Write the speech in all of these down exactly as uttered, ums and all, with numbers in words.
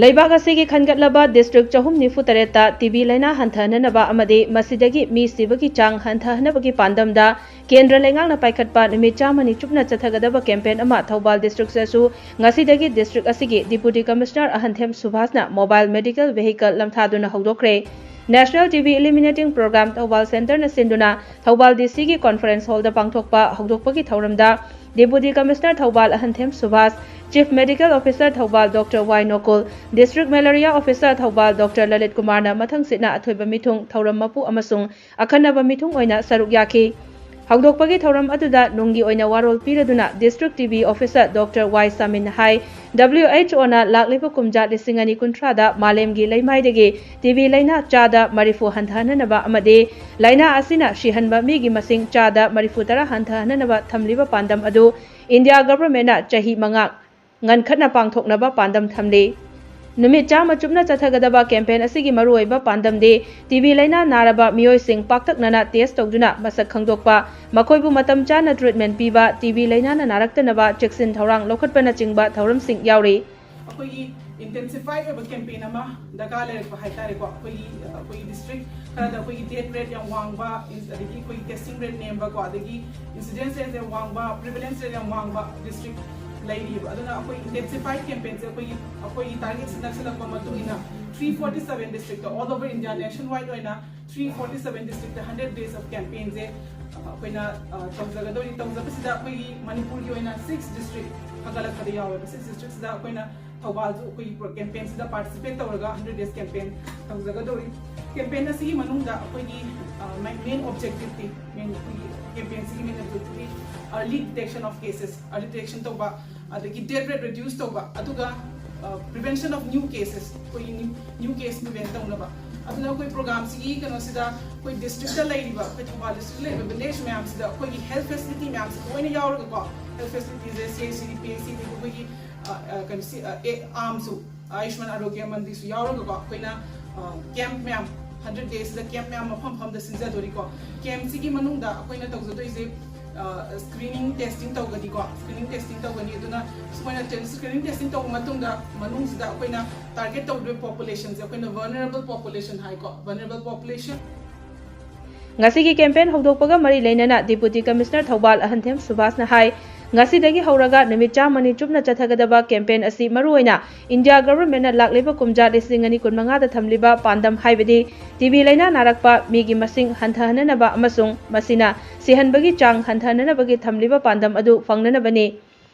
ꯂꯩꯕꯥꯛ ꯑꯁꯤꯒꯤ ꯈꯟꯒꯠꯂꯕ ꯗꯤꯁꯇ꯭ꯔꯤꯛ ꯆꯍꯨꯝ ꯅꯤꯐꯨ ꯇꯔꯦꯠꯇ ꯇꯤ ꯕꯤ ꯂꯥꯏꯅꯥ ꯍꯟꯊꯍꯟꯅꯕ ꯑꯃꯗꯤ ꯃꯁꯤꯗꯒꯤ ꯃꯤ ꯁꯤꯕꯒꯤ ꯆꯥꯡ ꯍꯟꯊꯍꯟꯅꯕꯒꯤ ꯄꯥꯟꯗꯝꯗ ꯀꯦꯟꯗ꯭ꯔ ꯂꯩꯉꯥꯛꯅ ꯄꯥꯏꯈꯠꯄ ꯅꯨꯃꯤꯠ ꯆꯥꯝꯃꯅꯤ ꯆꯨꯞꯅ ꯆꯠꯊꯒꯗꯕ ꯀꯦꯝꯄꯦꯟ ꯑꯃ ꯊꯧꯕꯥꯜ ꯗꯤꯁꯇ꯭ꯔꯤꯛꯇꯁꯨ ꯉꯁꯤꯗꯒꯤ ꯗꯤꯁꯇ꯭ꯔꯤꯛ ꯑꯁꯤꯒꯤ ꯗꯤꯄꯨꯇꯤ ꯀꯃꯤꯁꯅꯔ ꯑꯍꯟꯊꯦꯝ ꯁꯨꯚꯥꯁꯅ ꯃꯣꯕꯥꯏꯜ ꯃꯦꯗꯤꯀꯦꯜ ꯚꯦꯍꯤꯀꯜ ꯂꯝꯊꯥꯗꯨꯅ ꯍꯧꯗꯣꯛꯈ꯭ꯔꯦ꯫ National T B eliminating program Thoubal ꯁꯦꯟꯇꯔꯅ ꯁꯤꯟꯗꯨꯅ ꯊꯧꯕꯥꯜ ꯗꯤ ꯁꯤꯒꯤ ꯀꯣꯟꯐꯔꯦꯟꯁ ꯍꯣꯜꯗ ꯄꯥꯡꯊꯣꯛꯄ ꯍꯧꯗꯣꯛꯄꯒꯤ ꯊꯧꯔꯝꯗ deputy commissioner Thoubal Ahanthem Subhash, chief medical officer Thoubal doctor Y Nokul, district malaria officer Thoubal doctor Lalit ꯀꯨꯃꯥꯔꯅ ꯃꯊꯪꯁꯤꯠꯅ ꯑꯊꯣꯏꯕ ꯃꯤꯊꯨꯡ, ꯊꯧꯔꯝ ꯃꯄꯨ ꯑꯃꯁꯨꯡ ꯑꯈꯟꯅꯕ ꯃꯤꯊꯨꯡ ꯑꯣꯏꯅ ꯁꯔꯨꯛ ꯌꯥꯈꯤ꯫ ꯍꯧꯗꯣꯛꯄꯒꯤ ꯊꯧꯔꯝ ꯑꯗꯨꯗ ꯅꯨꯡꯒꯤ ꯑꯣꯏꯅ ꯋꯥꯔꯣꯜ ꯄꯤꯔꯗꯨꯅ district T B officer doctor Y ꯁꯥꯃꯤꯟꯅ ꯍꯥꯏ, ꯗꯕ꯭ꯂꯤꯌꯨ ꯑꯩꯆ ꯑꯣꯅ ꯂꯥꯛꯂꯤꯕ ꯀꯨꯝꯖꯥ ꯂꯤꯁꯤꯡ ꯑꯅꯤ ꯀꯨꯟꯊ꯭ꯔꯥꯗ ꯃꯥꯂꯦꯝꯒꯤ ꯂꯩꯃꯥꯏꯗꯒꯤ ꯇꯤ ꯕꯤ ꯂꯥꯏꯅꯥ ꯆꯥꯗ ꯃꯔꯤꯐꯨ ꯍꯟꯊꯍꯟꯅꯕ ꯑꯃꯗꯤ ꯂꯥꯏꯅꯥ ꯑꯁꯤꯅ ꯁꯤꯍꯟꯕ ꯃꯤꯒꯤ ꯃꯁꯤꯡ ꯆꯥꯗ ꯃꯔꯤꯐꯨ ꯇꯔꯥ ꯍꯟꯊꯍꯟꯅꯕ ꯊꯝꯂꯤꯕ ꯄꯥꯟꯗꯝ ꯑꯗꯨ ꯏꯟꯗꯤꯌꯥ ꯒꯚꯔꯟꯃꯦꯟꯠꯅ ꯆꯍꯤ ꯃꯉꯥ ꯉꯟꯈꯠꯅ ꯄꯥꯡꯊꯣꯛꯅꯕ ꯄꯥꯟꯗꯝ ꯊꯝꯂꯤ꯫ ꯅꯨꯃꯤꯠ ꯆꯥꯝꯃ ꯆꯨꯞꯅ ꯆꯠꯊꯒꯗꯕ ꯀꯦꯝꯄꯦꯟ ꯑꯁꯤꯒꯤ ꯃꯔꯨꯑꯣꯏꯕ ꯄꯥꯟꯗꯝꯗꯤ ꯇꯤ ꯕꯤ ꯂꯥꯏꯅꯥ ꯅꯥꯔꯕ ꯃꯤꯑꯣꯏꯁꯤꯡ ꯄꯥꯛꯇꯛꯅꯅ ꯇꯦꯁ ꯇꯧꯗꯨꯅ ꯃꯁꯛ ꯈꯪꯗꯣꯛꯄ, ꯃꯈꯣꯏꯕꯨ ꯃꯇꯝ ꯆꯥꯅ ꯇ꯭ꯔꯤꯠꯃꯦꯟꯠ ꯄꯤꯕ, ꯇꯤ ꯕꯤ ꯂꯥꯏꯅꯥꯅ ꯅꯥꯔꯛꯇꯅꯕ ꯆꯦꯛꯁꯤꯟ ꯊꯧꯔꯥꯡ ꯂꯧꯈꯠꯄꯅꯆꯤꯡꯕ ꯊꯧꯔꯝꯁꯤꯡ ꯌꯥꯎꯔꯤ꯫ ꯑꯩꯈꯣꯏꯒꯤ ꯏꯟꯇꯦꯟꯁꯤꯐꯥꯏ ꯑꯣꯏꯕ ꯀꯦꯝꯄꯦꯟ ꯑꯃ ꯗꯔꯀꯥꯔ ꯂꯩꯔꯛꯄ ꯍꯥꯏꯇꯥꯔꯦꯀꯣ꯫ ꯑꯩꯈꯣꯏꯒꯤ, ꯑꯩꯈꯣꯏꯒꯤ ꯗꯤꯁꯇ꯭ꯔꯤꯛ ꯈꯔꯗ ꯑꯩꯈꯣꯏꯒꯤ ꯗꯦꯠ ꯔꯦꯠ ꯌꯥꯝ ꯋꯥꯡꯕ, ꯑꯗꯒꯤ ꯑꯩꯈꯣꯏꯒꯤ ꯇꯦꯁꯇꯤꯡ ꯔꯦꯠ ꯅꯦꯝꯕꯀꯣ, ꯑꯗꯒꯤ ꯏꯟꯁꯤꯗꯦꯟꯁ ꯔꯦꯠ ꯌꯥꯝ ꯋꯥꯡꯕ, ꯄ꯭ꯔꯤꯚꯦꯂꯦꯟꯁ ꯔꯦꯠ ꯌꯥꯝ ꯋꯥꯡꯕ ꯗꯤꯁꯇ꯭ꯔꯤꯛ ꯂꯩꯔꯤꯕ꯫ ꯑꯗꯨꯅ ꯑꯩꯈꯣꯏ ꯏꯟꯇꯦꯟꯁꯤꯐꯥꯏ ꯀꯦꯝꯄꯦꯟꯁꯦ ꯑꯩꯈꯣꯏꯒꯤ, ꯑꯩꯈꯣꯏꯒꯤ ꯇꯥꯔꯒꯦꯠꯁꯦ ꯅꯛꯁꯤꯜꯂꯛꯄ ꯃꯇꯨꯡ ꯏꯟꯅ three forty seven district, all over India nation ꯋꯥꯏꯗ ꯑꯣꯏꯅ three forty seven district hundred days of ꯀꯦꯝꯄꯦꯟꯁꯦ ꯑꯩꯈꯣꯏꯅ, ꯑ, ꯇꯧꯖꯒꯗꯧꯔꯤ꯫ ꯇꯧꯖꯕꯁꯤꯗ ꯑꯩꯈꯣꯏꯒꯤ ꯃꯅꯤꯄꯨꯔꯒꯤ ꯑꯣꯏꯅ ꯁꯤꯛꯁ ꯗꯤꯁꯇ꯭ꯔꯤꯛ ꯈꯟꯒꯠꯂꯛꯄꯗ ꯌꯥꯎꯋꯦꯕ꯫ ꯁꯤꯛꯁ ꯗꯤꯁꯇ꯭ꯔꯤꯛꯁꯤꯗ ꯑꯩꯈꯣꯏꯅ ꯊꯧꯕꯥꯜꯁꯨ ꯑꯩꯈꯣꯏꯒꯤ ꯄ꯭ꯔꯣ-, ꯀꯦꯝꯄꯦꯟꯁꯤꯗ ꯄꯥꯔꯇꯤꯁꯤꯄꯦꯠ ꯇꯧꯔꯒ, ꯍꯟꯗ꯭ꯔꯦꯠ ꯗꯦꯖ ꯀꯦꯝꯄꯦꯟ ꯇꯧꯖꯒꯗꯧꯔꯤ꯫ ꯀꯦꯝꯄꯦꯟ ꯑꯁꯤꯒꯤ ꯃꯅꯨꯡꯗ ꯑꯩꯈꯣꯏꯒꯤ, ꯑ, ꯃꯦ-, ꯃꯦꯟ ꯑꯣꯕꯖꯦꯛꯇꯤꯞꯇꯤ, ꯃꯦꯟ ꯑꯩꯈꯣꯏꯒꯤ ꯀꯦꯝꯄꯦꯟꯁꯤꯒꯤ main objective early detection of cases, early detection ꯇꯧꯕ, ꯑꯗꯒꯤ ꯗꯦꯠ ꯔꯦꯠ ꯔꯤꯗ꯭ꯌꯨꯁ ꯇꯧꯕ, ꯑꯗꯨꯒ, ꯑ, ꯄ꯭ꯔꯤꯚꯦꯟꯁꯟ ꯑꯣꯐ ꯅ꯭ꯌꯨ ꯀꯦꯁꯦꯁ, ꯑꯩꯈꯣꯏꯒꯤ ꯅ꯭ꯌꯨ, ꯅ꯭ꯌꯨ ꯀꯦꯁ ꯄ꯭ꯔꯤꯚꯦꯟ ꯇꯧꯅꯕ꯫ ꯑꯗꯨꯅ ꯑꯩꯈꯣꯏ ꯄ꯭ꯔꯣꯒ꯭ꯔꯥꯝꯁꯤꯒꯤ ꯀꯩꯅꯣꯁꯤꯗ ꯑꯩꯈꯣꯏ ꯗꯤꯁꯇ꯭ꯔꯤꯛꯇ ꯂꯩꯔꯤꯕ, ꯑꯩꯈꯣꯏ ꯊꯧꯕꯥꯜ ꯗꯤꯁꯇ꯭ꯔꯤꯛꯇ ꯂꯩꯔꯤꯕ ꯚꯤꯂꯦꯖ ꯃꯌꯥꯝꯁꯤꯗ ꯑꯩꯈꯣꯏꯒꯤ ꯍꯦꯜꯊ ꯐꯦꯁꯤꯂꯤꯇꯤ ꯃꯌꯥꯝꯁꯤ ꯂꯣꯏꯅ ꯌꯥꯎꯔꯒꯀꯣ, ꯍꯦꯜꯊ ꯐꯦꯁꯤꯂꯤꯇꯤꯁꯦ ꯁꯤ ꯑꯩꯆ ꯁꯤ ꯗꯤ, ꯄꯤ ꯑꯩꯆ ꯁꯤ ꯗꯤ, ꯑꯩꯈꯣꯏꯒꯤ, ꯑ, ꯑ, ꯀꯩꯅꯣ, ꯁꯤ, ꯑ, ꯑꯦ, ꯑꯥꯔꯝꯁꯨ ꯑꯌꯨꯁꯃꯥꯟ ꯑꯔꯣꯒ꯭ꯌ ꯃꯟꯗꯤꯔꯁꯨ ꯌꯥꯎꯔꯒꯀꯣ, ꯑꯩꯈꯣꯏꯅ ꯀꯦꯝꯞ ꯃꯌꯥꯝ, ꯍꯟꯗ꯭ꯔꯦꯠ ꯗꯦꯁꯇ ꯀꯦꯝꯞ ꯃꯌꯥꯝ ꯃꯐꯝ ꯃꯐꯝꯗ ꯁꯤꯟꯖꯗꯣꯔꯤꯀꯣ. ꯀꯦꯝꯞꯁꯤꯒꯤ ꯃꯅꯨꯡꯗ ꯑꯩꯈꯣꯏꯅ ꯇꯧꯖꯗꯣꯏꯁꯦ ꯁ꯭ꯀ꯭ꯔꯤꯅꯤꯡ ꯇꯦꯁꯇꯤꯡ ꯇꯧꯒꯅꯤꯀꯣ. ꯁ꯭ꯀ꯭ꯔꯤꯅꯤꯡ ꯇꯦꯁꯇꯤꯡ ꯇꯧꯒꯅꯤ. ꯑꯗꯨꯅ ꯁꯨꯃꯥꯏꯅ ꯁ꯭ꯀ꯭ꯔꯤꯅꯤꯡ ꯇꯦꯁꯇꯤꯡ ꯇꯧꯕ ꯃꯇꯨꯡꯗ, ꯃꯅꯨꯡꯁꯤꯗ ꯑꯩꯈꯣꯏꯅ ꯇꯥꯔꯒꯦꯠ ꯇꯧꯗꯣꯏꯕ ꯄꯣꯄꯨꯂꯦꯁꯟꯁꯦ ꯑꯩꯈꯣꯏꯅ ꯚꯜꯅꯔꯦꯕꯜ ꯄꯣꯄꯨꯂꯦꯁꯟ ꯍꯥꯏꯀꯣ, ꯚꯜꯅꯔꯦꯕꯜ ꯄꯣꯄꯨꯂꯦꯁꯟ. ꯉꯁꯤꯒꯤ ꯀꯦꯝꯄꯦꯟ ꯍꯧꯗꯣꯛꯄꯒ ꯃꯔꯤ ꯂꯩꯅꯅ ꯗꯤꯄꯨꯇꯤ ꯀꯃꯤꯁꯅꯔ ꯊꯧꯕꯥꯜ ꯑꯍꯟꯊꯦꯝ ꯁꯨꯕꯥꯁꯅ ꯍꯥꯏ, ꯉꯁꯤꯗꯒꯤ ꯍꯧꯔꯒ ꯅꯨꯃꯤꯠ ꯆꯥꯝꯃꯅꯤ ꯆꯨꯞꯅ ꯆꯠꯊꯒꯗꯕ ꯀꯦꯝꯄꯦꯟ ꯑꯁꯤ ꯃꯔꯨꯑꯣꯏꯅ ꯏꯟꯗꯤꯌꯥ ꯒꯚꯔꯟꯃꯦꯟꯠꯅ ꯂꯥꯛꯂꯤꯕ ꯀꯨꯝꯖꯥ ꯂꯤꯁꯤꯡ ꯑꯅꯤ ꯀꯨꯟꯃꯉꯥꯗ ꯊꯝꯂꯤꯕ ꯄꯥꯟꯗꯝ, ꯍꯥꯏꯕꯗꯤ ꯇꯤ ꯕꯤ ꯂꯥꯏꯅꯥ ꯅꯥꯔꯛꯄ ꯃꯤꯒꯤ ꯃꯁꯤꯡ ꯍꯟꯊꯍꯟꯅꯅꯕ ꯑꯃꯁꯨꯡ ꯃꯁꯤꯅ ꯁꯤꯍꯟꯕꯒꯤ ꯆꯥꯡ ꯍꯟꯊꯍꯟꯅꯅꯕꯒꯤ ꯊꯝꯂꯤꯕ ꯄꯥꯟꯗꯝ ꯑꯗꯨ ꯐꯪꯅꯅꯕꯅꯤ꯫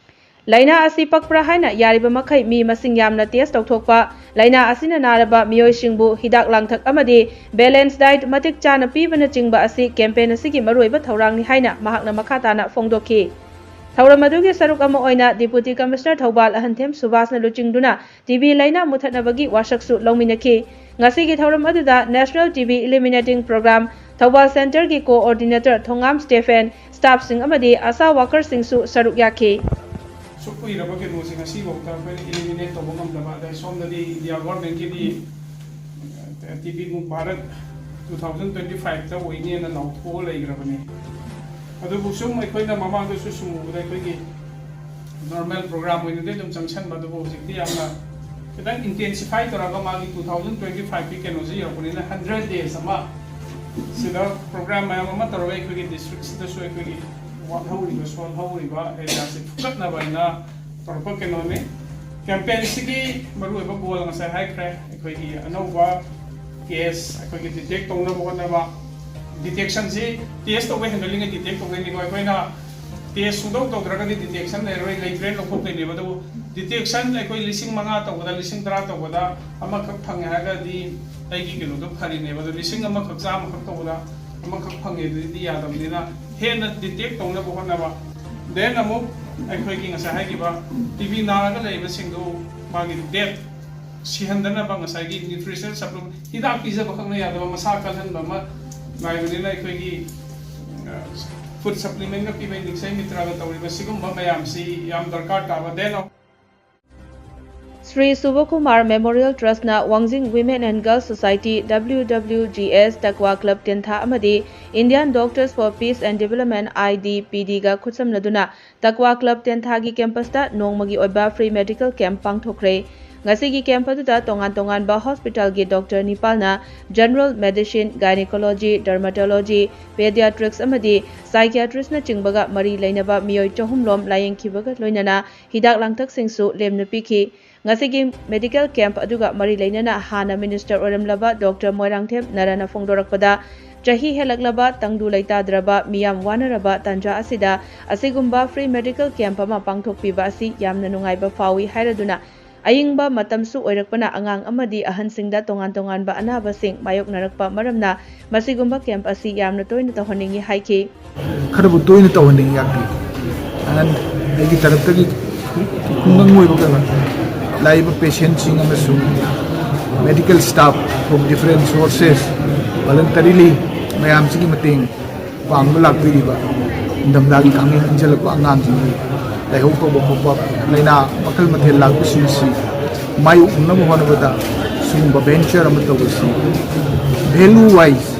ꯂꯥꯏꯅꯥ ꯑꯁꯤ ꯄꯛꯄ꯭ꯔꯥ ꯍꯥꯏꯅ ꯌꯥꯔꯤꯕ ꯃꯈꯩ ꯃꯤ ꯃꯁꯤꯡ ꯌꯥꯝꯅ ꯇꯦꯁ ꯇꯧꯊꯣꯛꯄ, ꯂꯥꯏꯅꯥ ꯑꯁꯤꯅ ꯅꯥꯔꯕ ꯃꯤꯑꯣꯏꯁꯤꯡꯕꯨ ꯍꯤꯗꯥꯛ ꯂꯥꯡꯊꯛ ꯑꯃꯗꯤ ꯕꯦꯂꯦꯟꯁ ꯗꯥꯏꯠ ꯃꯇꯤꯛ ꯆꯥꯅ ꯄꯤꯕꯅꯆꯤꯡꯕ ꯑꯁꯤ ꯀꯦꯝꯄꯦꯟ ꯑꯁꯤꯒꯤ ꯃꯔꯨꯑꯣꯏꯕ ꯊꯧꯔꯥꯡꯅꯤ ꯍꯥꯏꯅ ꯃꯍꯥꯛꯅ ꯃꯈꯥ ꯇꯥꯅ ꯐꯣꯡꯗꯣꯛꯈꯤ꯫ ꯊꯧꯔꯝ ꯑꯗꯨꯒꯤ ꯁꯔꯨꯛ ꯑꯃ ꯑꯣꯏꯅ ꯗꯤꯄꯨꯇꯤ ꯀꯃꯤꯁꯅꯔ ꯊꯧꯕꯥꯜ ꯑꯍꯟꯊꯦꯝ ꯁꯨꯕꯥꯁꯅ ꯂꯨꯆꯤꯡꯗꯨꯅ ꯇꯤ ꯕꯤ ꯂꯥꯏꯅꯥ ꯃꯨꯊꯠꯅꯕꯒꯤ ꯋꯥꯁꯛꯁꯨ ꯂꯧꯃꯤꯟꯅꯈꯤ꯫ ꯉꯁꯤꯒꯤ ꯊꯧꯔꯝ ꯑꯗꯨꯗ National T B Eliminating Program Thoubal ꯁꯦꯟꯇꯔꯒꯤ ꯀꯣꯑꯣꯔꯗꯤꯅꯦꯇꯔ ꯊꯣꯉꯥꯝ ꯁ꯭ꯇꯦꯐꯦꯟ, ꯁ꯭ꯇꯥꯐꯁꯤꯡ ꯑꯃꯗꯤ ꯑꯁꯥ ꯋꯥꯀꯔꯁꯤꯡꯁꯨ ꯁꯔꯨꯛ ꯌꯥꯈꯤ꯫ ꯑꯁꯨꯛ ꯀꯨꯏꯔꯕ ꯀꯩꯅꯣꯁꯦ ꯉꯁꯤꯐꯥꯎꯗ ꯑꯩꯈꯣꯏꯅ ꯏꯂꯤꯃꯤꯅꯦꯠ ꯇꯧꯕ ꯉꯝꯗꯕ, ꯑꯗꯩ ꯁꯣꯝꯗꯗꯤ ꯏꯟꯗꯤꯌꯥ ꯒꯣꯔꯃꯦꯟꯒꯤꯗꯤ ꯇꯤ ꯕꯤ ꯃꯨꯛ Bharat two thousand twenty five ꯇ ꯑꯣꯏꯅꯦꯅ ꯂꯥꯎꯊꯣꯛꯑ ꯂꯩꯈ꯭ꯔꯕꯅꯤ꯫ ꯑꯗꯨꯕꯨ ꯁꯨꯝ ꯑꯩꯈꯣꯏꯅ ꯃꯃꯥꯡꯗꯁꯨ ꯁꯨꯝ ꯎꯕꯗ ꯑꯩꯈꯣꯏꯒꯤ ꯅꯣꯔꯃꯦꯜ ꯄ꯭ꯔꯣꯒ꯭ꯔꯥꯝ ꯑꯣꯏꯅꯗꯤ ꯑꯗꯨꯝ ꯆꯪꯁꯟꯕ, ꯑꯗꯨꯕꯨ ꯍꯧꯖꯤꯛꯇꯤ ꯌꯥꯝꯅ ꯈꯤꯇꯪ ꯏꯟꯇꯦꯟꯁꯤꯐꯥꯏ ꯇꯧꯔꯒ ꯃꯥꯒꯤ two thousand twenty five ꯀꯤ ꯀꯩꯅꯣꯁꯦ ꯌꯧꯔꯛꯄꯅꯤꯅ, ꯍꯟꯗ꯭ꯔꯦꯠ ꯗꯦꯖ ꯑꯃ ꯁꯤꯗ ꯄ꯭ꯔꯣꯒ꯭ꯔꯥꯝ ꯃꯌꯥꯝ ꯑꯃ ꯇꯧꯔꯒ ꯑꯩꯈꯣꯏꯒꯤ ꯗꯤꯁꯇ꯭ꯔꯤꯛꯁꯤꯗꯁꯨ ꯑꯩꯈꯣꯏꯒꯤ ꯋꯥꯠꯍꯧꯔꯤꯕ, ꯁꯣꯜꯍꯧꯔꯤꯕ ꯑꯦꯔꯤꯌꯥꯁꯦ ꯐꯨꯀꯠꯅꯕ ꯍꯥꯏꯅ ꯇꯧꯔꯛꯄ ꯀꯩꯅꯣꯅꯤ꯫ ꯀꯦꯝꯄꯦꯟꯁꯤꯒꯤ ꯃꯔꯨꯑꯣꯏꯕ ꯒꯣꯜ ꯉꯁꯥꯏ ꯍꯥꯏꯈ꯭ꯔꯦ, ꯑꯩꯈꯣꯏꯒꯤ ꯑꯅꯧꯕ ꯀꯦꯁ ꯑꯩꯈꯣꯏꯒꯤ ꯗꯤꯇꯦꯛ ꯇꯧꯅꯕ ꯍꯣꯠꯅꯕ꯫ ꯗꯤꯇꯦꯛꯁꯟꯁꯤ ꯇꯦꯁ ꯇꯧꯕ ꯍꯦꯟꯒꯠꯂꯤꯉꯩ ꯗꯤꯇꯦꯛ ꯇꯧꯗꯣꯏꯅꯤꯀꯣ꯫ ꯑꯩꯈꯣꯏꯅ ꯇꯦꯁ ꯁꯨꯡꯇꯧ ꯇꯧꯗ꯭ꯔꯒꯗꯤ ꯗꯤꯇꯦꯛꯁꯟ ꯂꯩꯔꯔꯣꯏ, ꯂꯩꯇ꯭ꯔꯦꯅ ꯂꯧꯊꯣꯛꯇꯣꯏꯅꯦꯕ꯫ ꯑꯗꯨꯕꯨ ꯗꯤꯇꯦꯛꯁꯟ ꯑꯩꯈꯣꯏ ꯂꯤꯁꯤꯡ ꯃꯉꯥ ꯇꯧꯕꯗ, ꯂꯤꯁꯤꯡ ꯇꯔꯥ ꯇꯧꯕꯗ ꯑꯃꯈꯛ ꯐꯪꯉꯦ ꯍꯥꯏꯔꯒꯗꯤ ꯑꯩꯒꯤ ꯀꯩꯅꯣꯗꯣ ꯐꯔꯤꯅꯦꯕ꯫ ꯑꯗꯣ ꯂꯤꯁꯤꯡ ꯑꯃꯈꯛ, ꯆꯥꯝꯃꯈꯛ ꯇꯧꯕꯗ ꯑꯃꯈꯛ ꯐꯪꯉꯦ ꯑꯗꯨꯗꯤ ꯌꯥꯗꯕꯅꯤꯅ, ꯍꯦꯟꯅ ꯗꯤꯇꯦꯛ ꯇꯧꯅꯕ ꯍꯣꯠꯅꯕ꯫ ꯗꯦꯟ ꯑꯃꯨꯛ ꯑꯩꯈꯣꯏꯒꯤ ꯉꯁꯥꯏ ꯍꯥꯏꯈꯤꯕ ꯇꯤ ꯕꯤ ꯅꯥꯔꯒ ꯂꯩꯔꯤꯕꯁꯤꯡꯗꯨ ꯃꯥꯒꯤ ꯗꯦꯠ ꯁꯤꯍꯟꯗꯅꯕ ꯉꯁꯥꯏꯒꯤ ꯅ꯭ꯌꯨꯇ꯭ꯔꯤꯁꯅꯦꯜ ꯁꯄ꯭ꯂꯤꯃꯦꯟꯠ, ꯍꯤꯗꯥꯛ ꯄꯤꯖꯕ ꯈꯛꯅ ꯌꯥꯗꯕ, ꯃꯁꯥ ꯀꯜꯍꯟꯕ ꯑꯃ ꯅꯥꯏꯕꯅꯤꯅ ꯑꯩꯈꯣꯏꯒꯤ ꯐꯨꯗ ꯁꯄ꯭ꯂꯤꯃꯦꯟꯠꯀ ꯄꯤꯕ, ꯅꯤꯛꯁꯩ ꯃꯤꯇ꯭ꯔꯥꯒ ꯇꯧꯔꯤꯕ ꯁꯤꯒꯨꯝꯕ ꯃꯌꯥꯝꯁꯤ ꯌꯥꯝ ꯗꯔꯀꯥꯔ ꯇꯥꯕ꯫ ꯗꯦꯟ ꯁ꯭ꯔꯤ ꯁꯨꯕꯣꯀꯨꯃꯥꯔ ꯃꯦꯃꯣꯔꯤꯌꯦꯜ ꯇ꯭ꯔꯁꯅ ꯋꯥꯡꯖꯤꯡ Women and Girls Society, W W G S, ꯇꯛꯋꯥ ꯀ꯭ꯂꯕ ꯇꯦꯟꯊꯥ ꯑꯃꯗꯤ Indian Doctors for Peace and Development, I D P D, ꯒ ꯈꯨꯠꯁꯝꯅꯗꯨꯅ ꯇꯛꯋꯥ ꯀ꯭ꯂꯕ ꯇꯦꯟꯊꯥꯒꯤ ꯀꯦꯝꯄꯁꯇ ꯅꯣꯡꯃꯒꯤ ꯑꯣꯏꯕ ꯐ꯭ꯔꯤ ꯃꯦꯗꯤꯀꯦꯜ ꯀꯦꯝꯞ ꯄꯥꯡꯊꯣꯛꯈ꯭ꯔꯦ꯫ ꯉꯁꯤꯒꯤ ꯀꯦꯝꯞ ꯑꯗꯨꯗ ꯇꯣꯉꯥꯟ ꯇꯣꯉꯥꯟꯕ ꯍꯣꯁꯄꯤꯇꯥꯜꯒꯤ ꯗꯣꯛꯇꯔ ꯅꯤꯄꯥꯜꯅ ꯖꯦꯅꯔꯦꯜ ꯃꯦꯗꯤꯁꯤꯟ, ꯒꯥꯏꯅꯤꯀꯣꯂꯣꯖꯤ, ꯗꯔꯃꯥꯇꯣꯂꯣꯖꯤ, ꯄꯦꯗꯤꯌꯥꯇ꯭ꯔꯤꯛꯁ ꯑꯃꯗꯤ ꯁꯥꯏꯀꯤꯌꯥꯇ꯭ꯔꯤꯁꯅꯆꯤꯡꯕꯒ ꯃꯔꯤ ꯂꯩꯅꯕ ꯃꯤꯑꯣꯏ ꯆꯍꯨꯝ ꯔꯣꯝ ꯂꯥꯌꯦꯡꯈꯤꯕꯒ ꯂꯣꯏꯅꯅ ꯍꯤꯗꯥꯛ ꯂꯥꯡꯊꯛꯁꯤꯡꯁꯨ ꯂꯦꯝꯅ ꯄꯤꯈꯤ꯫ ꯉꯁꯤꯒꯤ ꯃꯦꯗꯤꯀꯦꯜ ꯀꯦꯝꯞ ꯑꯗꯨꯒ ꯃꯔꯤ ꯂꯩꯅꯅ ꯍꯥꯟꯅ ꯃꯤꯅꯤꯁꯇꯔ ꯑꯣꯏꯔꯝꯂꯕ ꯗꯣꯛꯇꯔ ꯃꯣꯏꯔꯥꯡꯊꯦꯝ ꯅꯔꯥꯅ ꯐꯣꯡꯗꯣꯔꯛꯄꯗ, ꯆꯍꯤ ꯍꯦꯜꯂꯛꯂꯕ ꯇꯪꯗꯨ ꯂꯩꯇꯥꯗ꯭ꯔꯕ ꯃꯤꯌꯥꯝ ꯋꯥꯅꯔꯕ ꯇꯥꯟꯖꯥ ꯑꯁꯤꯗ ꯑꯁꯤꯒꯨꯝꯕ ꯐ꯭ꯔꯤ ꯃꯦꯗꯤꯀꯦꯜ ꯀꯦꯝꯞ ꯑꯃ ꯄꯥꯡꯊꯣꯛꯄꯤꯕ ꯑꯁꯤ ꯌꯥꯝꯅ ꯅꯨꯡꯉꯥꯏꯕ ꯐꯥꯎꯏ ꯍꯥꯏꯔꯗꯨꯅ, ꯑꯏꯪꯕ ꯃꯇꯝꯁꯨ ꯑꯣꯏꯔꯛꯄꯅ ꯑꯉꯥꯡ ꯑꯃꯗꯤ ꯑꯍꯟꯁꯤꯡꯗ ꯇꯣꯉꯥꯟ ꯇꯣꯉꯥꯟꯕ ꯑꯅꯥꯕꯁꯤꯡ ꯃꯥꯌꯣꯛꯅꯔꯛꯄ ꯃꯔꯝꯅ ꯃꯁꯤꯒꯨꯝꯕ ꯀꯦꯝꯞ ꯑꯁꯤ ꯌꯥꯝꯅ ꯇꯣꯏꯅ ꯇꯧꯍꯟꯅꯤꯡꯏ ꯍꯥꯏꯈꯤ꯫ ꯈꯔꯕꯨ ꯇꯣꯏꯅ ꯇꯧꯍꯟꯅꯤꯡꯏ ꯌꯥꯝꯅ꯫ ꯑꯍꯟ ꯑꯩꯒꯤ ꯇꯔꯞꯇꯒꯤ ꯈꯨꯡꯒꯪ ꯑꯣꯏꯕ ꯀꯩꯅꯣ, ꯂꯥꯛꯏꯕ ꯄꯦꯁꯦꯟꯁꯤꯡ ꯑꯃꯁꯨꯡ medical staff from different sources voluntarily ꯃꯌꯥꯝꯁꯤꯒꯤ ꯃꯇꯦꯡ ꯄꯥꯡꯕ ꯂꯥꯛꯄꯤꯔꯤꯕ ꯏꯪꯊꯝꯊꯥꯒꯤ ꯈꯥꯡꯍꯦꯟ ꯏꯟꯁꯤꯜꯂꯛꯄ ꯑꯉꯥꯡꯁꯤꯡꯒꯤ ꯂꯥꯏꯍꯧ ꯇꯧꯕ ꯈꯣꯠꯄ ꯂꯥꯏꯅꯥ ꯃꯈꯜ ꯃꯊꯦꯜ ꯂꯥꯛꯄꯁꯤꯡ ꯑꯁꯤ ꯃꯥꯌꯣꯛꯅꯅꯕ ꯍꯣꯠꯅꯕꯗ ꯁꯤꯒꯨꯝꯕ venture ꯑꯃ ꯇꯧꯕꯁꯤ value wise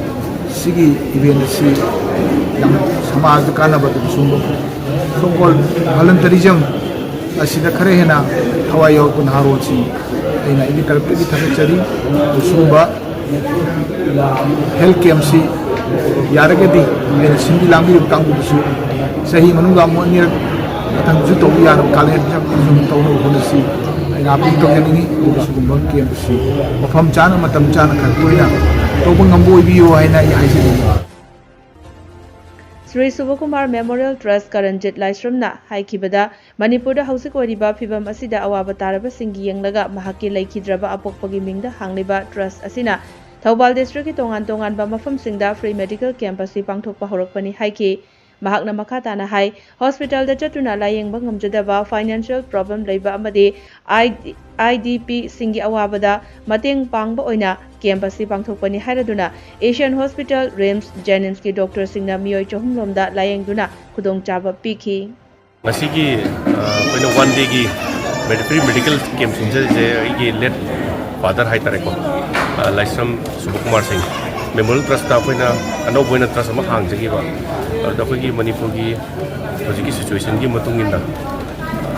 ꯁꯤꯒꯤ event ꯑꯁꯤ ꯌꯥꯝ ꯁꯃꯥꯖꯗ ꯀꯥꯟꯅꯕ ꯑꯗꯨꯝ ꯁꯤꯒꯨꯝꯕ so called volunteerism ꯑꯁꯤꯗ ꯈꯔ ꯍꯦꯟꯅ ꯊꯋꯥꯏ ꯌꯥꯎꯔꯛꯄ ꯅꯍꯥꯔꯣꯜꯁꯤꯡ ꯑꯩꯅ ꯑꯩꯒꯤ ꯇꯔꯞꯇꯒꯤ ꯊꯥꯒꯠꯆꯔꯤ꯫ ꯑꯗꯨ ꯁꯤꯒꯨꯝꯕ health campꯁꯤ ꯌꯥꯔꯒꯗꯤ ꯑꯩꯅ ꯁꯤꯟꯕꯤ ꯂꯥꯡꯕꯤꯔꯤꯕ ꯀꯥꯡꯕꯨꯗꯨꯁꯨ ꯆꯍꯤ ꯃꯅꯨꯡꯗ ꯑꯃꯨꯛ ꯑꯅꯤꯔꯛ ꯃꯊꯪꯁꯨ ꯇꯧꯕ ꯌꯥꯅꯕ ꯀꯥꯂꯦꯟ ꯁꯨꯝ ꯇꯧꯅꯕ ꯍꯣꯠꯅꯁꯤ꯫ ꯑꯩꯅ appeal ꯇꯧꯖꯅꯤꯡꯏ꯫ ꯑꯗꯨꯒ ꯁꯤꯒꯨꯝꯕ camp ꯑꯁꯤ ꯃꯐꯝ ꯆꯥꯅ ꯃꯇꯝ ꯆꯥꯅ ꯈꯔ ꯇꯣꯏꯅ ꯇꯧꯕ ꯉꯝꯕ ꯑꯣꯏꯕꯤꯌꯨ ꯍꯥꯏꯅ ꯑꯩ ꯍꯥꯏꯖꯅꯤꯡꯏ꯫ ꯁ꯭ꯔꯤ ꯁꯨꯕꯀꯨꯃꯥꯔ ꯃꯦꯃꯣꯔꯤꯌꯦꯜ ꯇ꯭ꯔꯁ ꯀꯔꯟꯖꯤꯠ ꯂꯥꯏꯁ꯭ꯔꯝꯅ ꯍꯥꯏꯈꯤꯕꯗ, ꯃꯅꯤꯄꯨꯔꯗ ꯍꯧꯖꯤꯛ ꯑꯣꯏꯔꯤꯕ ꯐꯤꯚꯝ ꯑꯁꯤꯗ ꯑꯋꯥꯕ ꯇꯥꯔꯕꯁꯤꯡꯒꯤ ꯌꯦꯡꯂꯒ ꯃꯍꯥꯛꯀꯤ ꯂꯩꯈꯤꯗ꯭ꯔꯕ ꯑꯄꯣꯛꯄꯒꯤ ꯃꯤꯡꯗ ꯍꯥꯡꯂꯤꯕ ꯇ꯭ꯔꯁ ꯑꯁꯤꯅ ꯊꯧꯕꯥꯜ ꯗꯤꯁꯇ꯭ꯔꯤꯛꯀꯤ ꯇꯣꯉꯥꯟ ꯇꯣꯉꯥꯟꯕ ꯃꯐꯝꯁꯤꯡꯗ ꯐ꯭ꯔꯤ ꯃꯦꯗꯤꯀꯦꯜ ꯀꯦꯝꯞ ꯑꯁꯤ ꯄꯥꯡꯊꯣꯛꯄ ꯍꯧꯔꯛꯄꯅꯤ ꯍꯥꯏꯈꯤ꯫ ꯃꯍꯥꯛꯅ ꯃꯈꯥ ꯇꯥꯅ ꯍꯥꯏ, ꯍꯣꯁꯄꯤꯇꯥꯜꯗ ꯆꯠꯇꯨꯅ ꯂꯥꯌꯦꯡꯕ ꯉꯝꯖꯗꯕ, ꯐꯥꯏꯅꯥꯟꯁꯤꯌꯦꯜ ꯄ꯭ꯔꯣꯕ꯭ꯂꯦꯝ ꯂꯩꯕ ꯑꯃꯗꯤ ꯑꯥꯏ ꯗꯤ ꯄꯤꯁꯤꯡꯒꯤ ꯑꯋꯥꯕꯗ ꯃꯇꯦꯡ ꯄꯥꯡꯕ ꯑꯣꯏꯅ ꯀꯦꯝꯞ ꯑꯁꯤ ꯄꯥꯡꯊꯣꯛꯄꯅꯤ ꯍꯥꯏꯔꯗꯨꯅ, ꯑꯦꯁꯤꯌꯥꯟ ꯍꯣꯁꯄꯤꯇꯥꯜ, ꯔꯤꯝꯁ, ꯖꯦꯅꯤꯝꯁꯀꯤ ꯗꯣꯛꯇꯔꯁꯤꯡꯅ ꯃꯤꯑꯣꯏ ꯆꯍꯨꯝ ꯔꯣꯝꯗ ꯂꯥꯌꯦꯡꯗꯨꯅ ꯈꯨꯗꯣꯡꯆꯥꯕ ꯄꯤꯈꯤ꯫ ꯉꯁꯤꯒꯤ ꯑ, ꯑꯩꯈꯣꯏꯅ ꯋꯥꯟ ꯗꯦꯒꯤ ꯃꯦꯗꯤꯀꯦꯜ ꯀꯦꯝꯞ ꯁꯤꯟꯖꯔꯤꯁꯦ ꯑꯩꯒꯤ ꯂꯦꯠ ꯐꯥꯗꯔ ꯍꯥꯏꯇꯥꯔꯦꯀꯣ, ꯑ, ꯂꯥꯏꯁ꯭ꯔꯝ ꯁꯨꯕꯀꯨꯃꯥꯔ ꯁꯤꯡ ꯃꯦꯃꯣꯔꯤꯌꯦꯜ ꯇ꯭ꯔꯁꯇ ꯑꯩꯈꯣꯏꯅ ꯑꯅꯧꯕ ꯑꯣꯏꯅ ꯇ꯭ꯔꯁ ꯑꯃ ꯍꯥꯡꯖꯈꯤꯕ꯫ ꯑꯗꯨꯗ ꯑꯩꯈꯣꯏꯒꯤ ꯃꯅꯤꯄꯨꯔꯒꯤ ꯍꯧꯖꯤꯛꯀꯤ ꯁꯤꯆꯨꯋꯦꯁꯟꯒꯤ ꯃꯇꯨꯡ ꯏꯟꯅ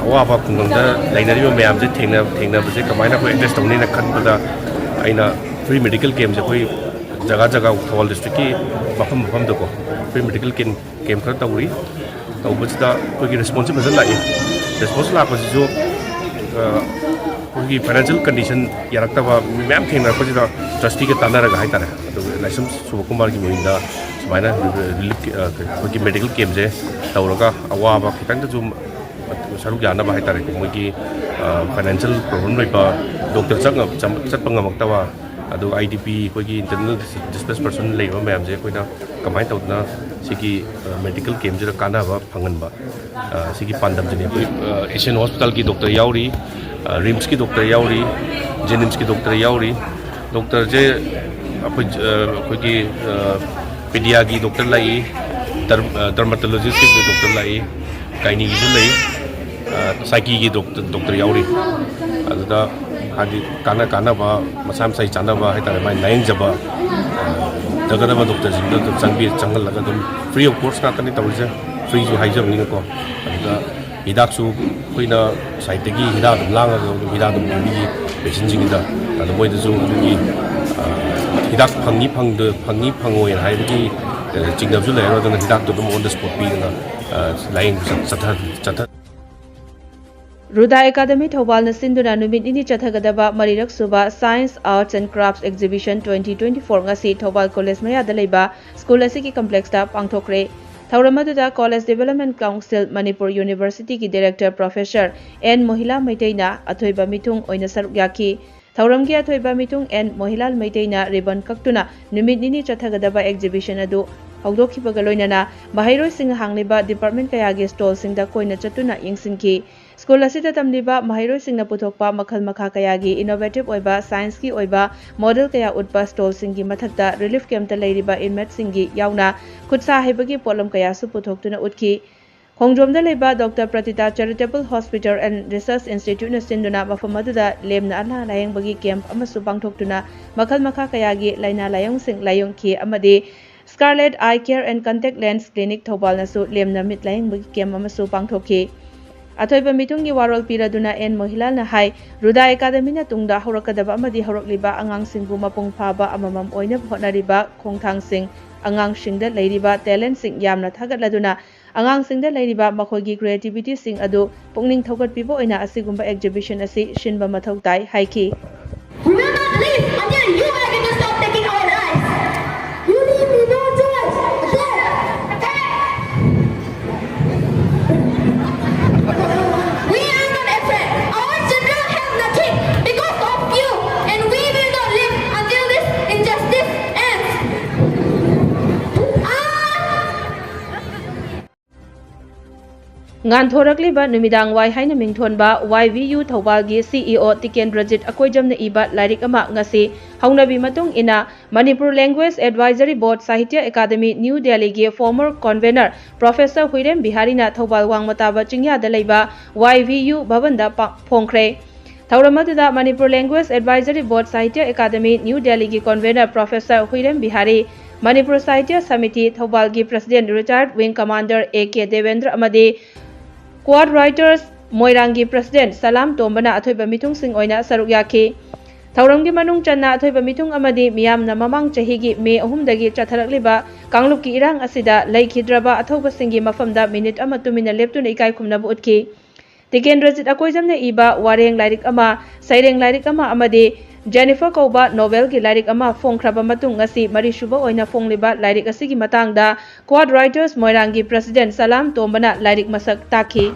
ꯑꯋꯥꯕ ꯈꯨꯡꯒꯪꯗ ꯂꯩꯅꯔꯤꯕ ꯃꯌꯥꯝꯁꯦ ꯊꯦꯡꯅ-, ꯊꯦꯡꯅꯕꯁꯦ ꯀꯃꯥꯏꯅ ꯑꯩꯈꯣꯏ ꯑꯦꯗ꯭ꯔꯦꯁ ꯇꯧꯅꯤꯅ ꯈꯟꯕꯗ ꯑꯩꯅ ꯐ꯭ꯔꯤ ꯃꯦꯗꯤꯀꯦꯜ ꯀꯦꯝꯞꯁꯦ ꯑꯩꯈꯣꯏ ꯖꯒꯥ ꯖꯒꯥ ꯊꯧꯕꯥꯜ ꯗꯤꯁꯇ꯭ꯔꯤꯛꯀꯤ ꯃꯐꯝ ꯃꯐꯝꯗꯀꯣ ꯐ꯭ꯔꯤ ꯃꯦꯗꯤꯀꯦꯜ ꯀꯦꯝꯞ ꯀꯦꯝꯞ ꯈꯔ ꯇꯧꯔꯤ꯫ ꯇꯧꯕꯁꯤꯗ ꯑꯩꯈꯣꯏꯒꯤ ꯔꯦꯁꯄꯣꯟꯁꯁꯦ ꯐꯖꯅ ꯂꯥꯛꯏ꯫ ꯔꯦꯁꯄꯣꯟꯁ ꯂꯥꯛꯄꯁꯤꯁꯨ, ꯑ, ꯑꯩꯈꯣꯏꯒꯤ ꯐꯥꯏꯅꯥꯟꯁꯤꯌꯦꯜ ꯀꯟꯗꯤꯁꯟ ꯌꯥꯔꯛꯇꯕ ꯃꯤ ꯃꯌꯥꯝ ꯊꯦꯡꯅꯔꯛꯄꯁꯤꯗ ꯇ꯭ꯔꯁꯇꯤꯒ ꯇꯥꯟꯅꯔꯒ ꯍꯥꯏꯇꯥꯔꯦ, ꯑꯗꯨꯒ ꯂꯥꯏꯁ꯭ꯔꯝ ꯁꯨꯕꯀꯨꯃꯥꯔꯒꯤ ꯃꯌꯨꯝꯗ ꯁꯨꯃꯥꯏꯅ ꯔꯤꯂꯤꯐ, ꯑ, ꯑꯩꯈꯣꯏꯒꯤ ꯃꯦꯗꯤꯀꯦꯜ ꯀꯦꯝꯞꯁꯦ ꯇꯧꯔꯒ ꯑꯋꯥꯕ ꯈꯤꯇꯪꯗꯁꯨ ꯁꯔꯨꯛ ꯌꯥꯅꯕ ꯍꯥꯏꯇꯥꯔꯦꯀꯣ, ꯃꯣꯏꯒꯤ, ꯑ, ꯐꯥꯏꯅꯥꯟꯁꯤꯌꯦꯜ ꯄ꯭ꯔꯣꯕ꯭ꯂꯦꯝ ꯂꯩꯕ, ꯗꯣꯛꯇꯔ ꯆꯠ-, ꯆꯠꯄ ꯉꯝꯃꯛꯇꯕ, ꯑꯗꯨꯒ ꯑꯥꯏ ꯗꯤ ꯄꯤ, ꯑꯩꯈꯣꯏꯒꯤ ꯏꯟꯇꯔꯅꯦꯜ ꯗꯤꯁꯄ꯭ꯂꯦꯁ ꯄꯔꯁꯟ ꯂꯩꯕ ꯃꯌꯥꯝꯁꯦ ꯑꯩꯈꯣꯏꯅ ꯀꯃꯥꯏꯅ ꯇꯧꯗꯅ ꯁꯤꯒꯤ, ꯑ, ꯃꯦꯗꯤꯀꯦꯜ ꯀꯦꯝꯞꯁꯤꯗ ꯀꯥꯟꯅꯕ ꯐꯪꯍꯟꯕ, ꯑ, ꯁꯤꯒꯤ ꯄꯥꯟꯗꯝꯁꯤꯅꯤ꯫ ꯑꯩꯈꯣꯏ, ꯑ, ꯑꯦꯁꯤꯌꯥꯟ ꯍꯣꯁꯄꯤꯇꯥꯜꯒꯤ ꯗꯣꯛꯇꯔ ꯌꯥꯎꯔꯤ, ꯑ, ꯔꯤꯝꯁꯀꯤ ꯗꯣꯛꯇꯔ ꯌꯥꯎꯔꯤ, ꯖꯦꯅꯤꯝꯁꯀꯤ ꯗꯣꯛꯇꯔ ꯌꯥꯎꯔꯤ꯫ ꯗꯣꯛꯇꯔꯁꯦ ꯑꯩꯈꯣꯏ, ꯑ, ꯑꯩꯈꯣꯏꯒꯤ, ꯑ, ꯄꯤꯗꯤꯌꯥꯒꯤ ꯗꯣꯛꯇꯔ ꯂꯥꯛꯏ, ꯗꯔ-, ꯑ, ꯗꯔꯃꯥꯇꯣꯂꯣꯖꯤꯁꯀꯤ ꯗꯣꯛꯇꯔ ꯂꯥꯛꯏ, ꯒꯥꯏꯅꯤꯒꯤꯁꯨ ꯂꯩ, ꯑ, ꯁꯥꯏꯀꯤꯒꯤ ꯗꯣꯛꯇꯔ, ꯗꯣꯛꯇꯔ ꯌꯥꯎꯔꯤ꯫ ꯑꯗꯨꯗ ꯍꯥꯏꯗꯤ ꯀꯥꯟꯅ ꯀꯥꯟꯅꯕ, ꯃꯁꯥ ꯃꯁꯥꯒꯤ ꯆꯥꯟꯅꯕ ꯍꯥꯏꯇꯥꯔꯦ, ꯃꯥꯏ ꯂꯥꯌꯦꯡꯖꯕ, ꯑ, ꯐꯒꯗꯕ ꯗꯣꯛꯇꯔꯁꯤꯡꯗ ꯑꯗꯨꯝ ꯆꯪꯕꯤ-, ꯆꯪꯍꯜꯂꯒ ꯑꯗꯨꯝ ꯐ꯭ꯔꯤ ꯑꯣꯐ ꯀꯣꯁ ꯉꯥꯛꯇꯅꯤ ꯇꯧꯔꯤꯁꯦ, ꯐ꯭ꯔꯤꯁꯨ ꯍꯥꯏꯖꯕꯅꯤꯅꯀꯣ꯫ ꯑꯗꯨꯗ ꯍꯤꯗꯥꯛꯁꯨ ꯑꯩꯈꯣꯏꯅ ꯁꯥꯏꯠꯇꯒꯤ ꯍꯤꯗꯥꯛ ꯑꯗꯨꯝ ꯂꯥꯡꯉꯒ ꯑꯗꯨꯝ ꯍꯤꯗꯥꯛ ꯑꯗꯨꯝ ꯄꯤꯕꯤꯈꯤ ꯄꯦꯁꯦꯟꯁꯤꯡꯒꯤꯗ꯫ ꯑꯗꯣ ꯃꯣꯏꯗꯁꯨ ꯑꯗꯨꯒꯤ, ꯑ, ꯍꯤꯗꯥꯛ ꯐꯪꯅꯤ ꯐꯪꯗ-, ꯐꯪꯅꯤ ꯐꯪꯉꯣꯏ ꯍꯥꯏꯕꯒꯤ, ꯑ, ꯆꯤꯡꯅꯕꯁꯨ ꯂꯩꯔꯔꯣꯏ꯫ ꯑꯗꯨꯅ ꯍꯤꯗꯥꯛꯇꯣ ꯑꯗꯨꯝ on the spot ꯄꯤꯗꯅ, ꯑ, ꯂꯥꯌꯦꯡꯕ ꯆꯠ-, ꯆꯠꯊ-, ꯆꯠꯊ- ꯔꯨꯗꯥ ꯑꯦꯀꯥꯗꯃꯤ ꯊꯧꯕꯥꯜꯅ ꯁꯤꯟꯗꯨꯅ ꯅꯨꯃꯤꯠ ꯅꯤꯅꯤ ꯆꯠꯊꯒꯗꯕ ꯃꯔꯤꯔꯛ ꯁꯨꯕ Science, Arts and Crafts Exhibition twenty twenty-four ꯉꯁꯤ ꯊꯧꯕꯥꯜ ꯀꯣꯂꯦꯖ ꯃꯌꯥꯗ ꯂꯩꯕ ꯁ꯭ꯀꯨꯜ ꯑꯁꯤꯒꯤ ꯀꯝꯄ꯭ꯂꯦꯛꯁꯇ ꯄꯥꯡꯊꯣꯛꯈ꯭ꯔꯦ꯫ ꯊꯧꯔꯝ ꯑꯗꯨꯗ ꯀꯣꯂꯦꯖ ꯗꯤꯕꯦꯂꯞꯃꯦꯟ ꯀꯥꯎꯟꯁꯤꯜ ꯃꯅꯤꯄꯨꯔ ꯌꯨꯅꯤꯚꯔꯁꯤꯇꯤꯒꯤ ꯗꯤꯔꯦꯛꯇꯔ ꯄ꯭ꯔꯣꯐꯦꯁꯔ ꯑꯦꯟ ꯃꯣꯍꯤꯂꯥ ꯃꯩꯇꯩꯅ ꯑꯊꯣꯏꯕ ꯃꯤꯊꯨꯡ ꯑꯣꯏꯅ ꯁꯔꯨꯛ ꯌꯥꯈꯤ꯫ ꯊꯧꯔꯝꯒꯤ ꯑꯊꯣꯏꯕ ꯃꯤꯊꯨꯡ ꯑꯦꯟ ꯃꯣꯍꯤꯂꯥꯜ ꯃꯩꯇꯩꯅ ꯔꯤꯕꯟ ꯀꯛꯇꯨꯅ ꯅꯨꯃꯤꯠ ꯅꯤꯅꯤ ꯆꯠꯊꯒꯗꯕ ꯑꯦꯛꯖꯤꯕꯤꯁꯟ ꯑꯗꯨ ꯍꯧꯗꯣꯛꯈꯤꯕꯒ ꯂꯣꯏꯅꯅ ꯃꯍꯩꯔꯣꯏꯁꯤꯡꯅ ꯍꯥꯡꯂꯤꯕ ꯗꯤꯄꯥꯔꯠꯃꯦꯟ ꯀꯌꯥꯒꯤ ꯁ꯭ꯇꯣꯜꯁꯤꯡꯗ ꯀꯣꯏꯅ ꯆꯠꯇꯨꯅ ꯌꯦꯡꯁꯤꯟꯈꯤ꯫ ꯁ꯭ꯀꯨꯜ ꯑꯁꯤꯗ ꯇꯝꯂꯤꯕ ꯃꯍꯩꯔꯣꯏꯁꯤꯡꯅ ꯄꯨꯊꯣꯛꯄ ꯃꯈꯜ ꯃꯈꯥ ꯀꯌꯥꯒꯤ ꯏꯅꯣꯚꯦꯇꯤꯚ ꯑꯣꯏꯕ ꯁꯥꯏꯟꯁꯀꯤ ꯑꯣꯏꯕ ꯃꯣꯗꯦꯜ ꯀꯌꯥ ꯎꯠꯄ ꯁ꯭ꯇꯣꯜꯁꯤꯡꯒꯤ ꯃꯊꯛꯇ ꯔꯤꯂꯤꯐ ꯀꯦꯝꯞꯇ ꯂꯩꯔꯤꯕ ꯏꯟꯃꯦꯠꯁꯤꯡꯒꯤ ꯌꯥꯎꯅ ꯈꯨꯠꯁꯥ ꯍꯩꯕꯒꯤ ꯄꯣꯠꯂꯝ ꯀꯌꯥꯁꯨ ꯄꯨꯊꯣꯛꯇꯨꯅ ꯎꯠꯈꯤ꯫ ꯈꯣꯡꯖꯣꯝꯗ ꯂꯩꯕ Doctor Pratita Charitable Hospital and Research Instituteꯅ ꯁꯤꯟꯗꯨꯅ ꯃꯐꯝ ꯑꯗꯨꯗ ꯂꯦꯝꯅ ꯑꯅꯥ ꯂꯥꯌꯦꯡꯕꯒꯤ ꯀꯦꯝꯞ ꯑꯃꯁꯨ ꯄꯥꯡꯊꯣꯛꯇꯨꯅ ꯃꯈꯜ ꯃꯈꯥ ꯀꯌꯥꯒꯤ ꯂꯥꯏꯅꯥ ꯂꯥꯏꯌꯣꯡꯁꯤꯡ ꯂꯥꯌꯣꯡꯈꯤ ꯑꯃꯗꯤ Scarlet Eye Care and Contact Lens Clinic ꯊꯧꯕꯥꯜꯅꯁꯨ ꯂꯦꯝꯅ ꯃꯤꯠ ꯂꯥꯌꯦꯡꯕꯒꯤ ꯀꯦꯝꯞ ꯑꯃꯁꯨ ꯄꯥꯡꯊꯣꯛꯈꯤ꯫ ꯑꯊꯣꯏꯕ ꯃꯤꯊꯨꯡꯒꯤ ꯋꯥꯔꯣꯜ ꯄꯤꯔꯗꯨꯅ ꯑꯦꯟ ꯃꯣꯍꯤꯂꯥꯜꯅ ꯍꯥꯏ, ꯔꯨꯗꯥ ꯑꯦꯀꯥꯗꯃꯤꯅ ꯇꯨꯡꯗ ꯍꯧꯔꯛꯀꯗꯕ ꯑꯃꯗꯤ ꯍꯧꯔꯛꯂꯤꯕ ꯑꯉꯥꯡꯁꯤꯡꯕꯨ ꯃꯄꯨꯡ ꯐꯥꯕ ꯑꯃꯃꯝ ꯑꯣꯏꯅꯕ ꯍꯣꯠꯅꯔꯤꯕ ꯈꯣꯡꯊꯥꯡꯁꯤꯡ, ꯑꯉꯥꯡꯁꯤꯡꯗ ꯂꯩꯔꯤꯕ ꯇꯦꯂꯦꯟꯠꯁꯤꯡ ꯌꯥꯝꯅ ꯊꯥꯒꯠꯂꯗꯨꯅ ꯑꯉꯥꯡꯁꯤꯡꯗ ꯂꯩꯔꯤꯕ ꯃꯈꯣꯏꯒꯤ ꯀ꯭ꯔꯤꯌꯦꯇꯤꯕꯤꯇꯤꯁꯤꯡ ꯑꯗꯨ ꯄꯨꯛꯅꯤꯡ ꯊꯧꯒꯠꯄꯤꯕ ꯑꯣꯏꯅ ꯑꯁꯤꯒꯨꯝꯕ ꯑꯦꯛꯖꯤꯕꯤꯁꯟ ꯑꯁꯤ ꯁꯤꯟꯕ ꯃꯊꯧ ꯇꯥꯏ ꯍꯥꯏꯈꯤ꯫ We will not leave until you are going to stop taking our lives. You leave me no choice. Attack! Attack! We are not afraid. Our children have nothing because of you, and we will not leave until this injustice ends. Ah! ꯉꯥꯟꯊꯣꯔꯛꯂꯤꯕ ꯅꯨꯃꯤꯗꯥꯡ ꯋꯥꯏ ꯍꯥꯏꯅ ꯃꯤꯡꯊꯣꯟꯕ ꯋꯥꯏ V U ꯊꯧꯕꯥꯜꯒꯤ ꯁꯤ E ꯑꯣ ꯇꯤꯀꯦꯟꯗ꯭ꯔꯖꯤꯠ ꯑꯀꯣꯏꯖꯝꯅ ꯏꯕ ꯂꯥꯏꯔꯤꯛ ꯑꯃ ꯉꯁꯤ ꯍꯧꯅꯕꯤ ꯃꯇꯨꯡ ꯏꯟꯅ Manipur Language Advisory Board Sahitya Academy New Delhiꯒꯤ former convener Professor ꯍꯨꯏꯔꯦꯝ ꯕꯤꯍꯥꯔꯤꯅ Thoubal ꯋꯥꯡꯃ ꯇꯥꯕ ꯆꯤꯡꯌꯥꯗ ꯂꯩꯕ ꯋꯥꯏ ꯚꯤ ꯌꯨ ꯚꯕꯟꯗ ꯄꯥ-, ꯐꯣꯡꯈ꯭ꯔꯦ꯫ ꯊꯧꯔꯝ ꯑꯗꯨꯗ Manipur Language Advisory Board Sahitya Academy New Delhiꯒꯤ convener Professor ꯍꯨꯏꯔꯦꯝ Bihari, Manipur Sahitya Samiti ꯊꯧꯕꯥꯜꯒꯤ president retired wing commander A K Debendra ꯑꯃꯗꯤ Quad Writers ꯃꯣꯏꯔꯥꯡꯒꯤ president ꯁꯂꯥꯝ ꯇꯣꯝꯕꯅ ꯑꯊꯣꯏꯕ ꯃꯤꯊꯨꯡꯁꯤꯡ ꯑꯣꯏꯅ ꯁꯔꯨꯛ ꯌꯥꯈꯤ꯫ ꯊꯧꯔꯝꯒꯤ ꯃꯅꯨꯡ ꯆꯟꯅ ꯑꯊꯣꯏꯕ ꯃꯤꯊꯨꯡ ꯑꯃꯗꯤ ꯃꯤꯌꯥꯝꯅ ꯃꯃꯥꯡ ꯆꯍꯤꯒꯤ ꯃꯦ ꯑꯍꯨꯝꯗꯒꯤ ꯆꯠꯊꯔꯛꯂꯤꯕ ꯀꯥꯡꯂꯨꯞꯀꯤ ꯏꯔꯥꯡ ꯑꯁꯤꯗ ꯂꯩꯈꯤꯗ꯭ꯔꯕ ꯑꯊꯧꯕꯁꯤꯡꯒꯤ ꯃꯐꯝꯗ ꯃꯤꯅꯤꯠ ꯑꯃ ꯇꯨꯃꯤꯟꯅ ꯂꯦꯞꯇꯨꯅ ꯏꯀꯥꯏ ꯈꯨꯝꯅꯕ ꯎꯠꯈꯤ꯫ ꯇꯤꯀꯦꯟꯗ꯭ꯔꯖꯤꯠ ꯑꯀꯣꯏꯖꯝꯅ ꯏꯕ ꯋꯥꯔꯦꯡ ꯂꯥꯏꯔꯤꯛ ꯑꯃ, ꯁꯩꯔꯦꯡ ꯂꯥꯏꯔꯤꯛ ꯑꯃ ꯑꯃꯗꯤ ꯖꯦꯅꯤꯐꯔ ꯀꯧꯕ novelꯒꯤ ꯂꯥꯏꯔꯤꯛ ꯑꯃ ꯐꯣꯡꯈ꯭ꯔꯕ ꯃꯇꯨꯡ ꯉꯁꯤ ꯃꯔꯤꯁꯨꯕ ꯑꯣꯏꯅ ꯐꯣꯡꯂꯤꯕ ꯂꯥꯏꯔꯤꯛ ꯑꯁꯤꯒꯤ ꯃꯇꯥꯡꯗ Quad Writers ꯃꯣꯏꯔꯥꯡꯒꯤ president ꯁꯂꯥꯝ ꯇꯣꯝꯕꯅ ꯂꯥꯏꯔꯤꯛ ꯃꯁꯛ ꯇꯥꯛꯈꯤ꯫